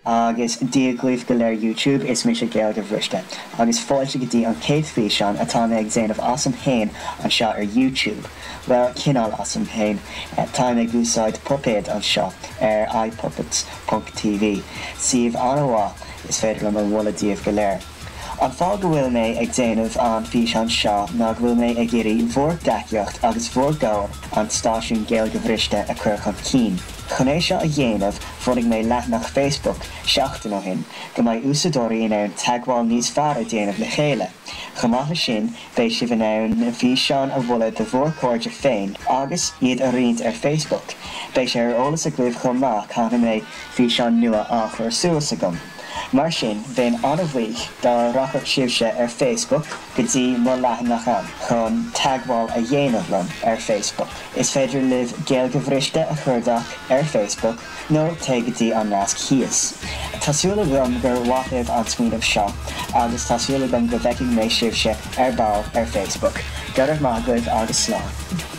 Agus Dia dhaoibh go léir YouTube, is mise Gaeilge Bhriste agus fáilte go dtí an chéad físeán atá mé ag déanamh asam fhéin anseo ar YouTube. Bhuel, cineál asam fhéin. Táim ag úsáid puipéad anseo ar iPuppets ponc TV, suíomh an-mhaith is féidir liom a mholadh daoibh go léir. An fáth go bhfuil mé ag déanamh an físeán seo ná go bhfuil mé ag iarraidh bhur dtacaíocht agus bhur gcomhar an stáisiún Gaeilge Bhriste a chur chun cinn. Chun é seo a dhéanamh bhunaigh mé leathanach Facebook seachtain ó shin go mbeidh úsáideoirí in ann teagmháil níos fearr a dhéanamh le chéile. Chomh maith le sin beidh sibh in ann na físeáin a mholadh do bhur chairde féin agus iad a roinnt ar Facebook. Beidh sé ar eolas agaibh chomh maith cathain a mbeidh físeán nua á chur suas agam. Mar sin, bheinn an-bhuíoch dá rachadh sibhse ar Facebook go dtí mo leathanach ann chun teagmháil a dhéanamh liom ar Facebook. Is féidir libh Gaeilge Bhriste a chuardach ar Facebook nó téigh go dtí an nasc thíos. Tá súil agam gur mhaith libh an smaoineamh seo agus tá súil agam go bhfeicfidh mé sibhse ar ball ar Facebook. Go raibh maith agaibh agus slán.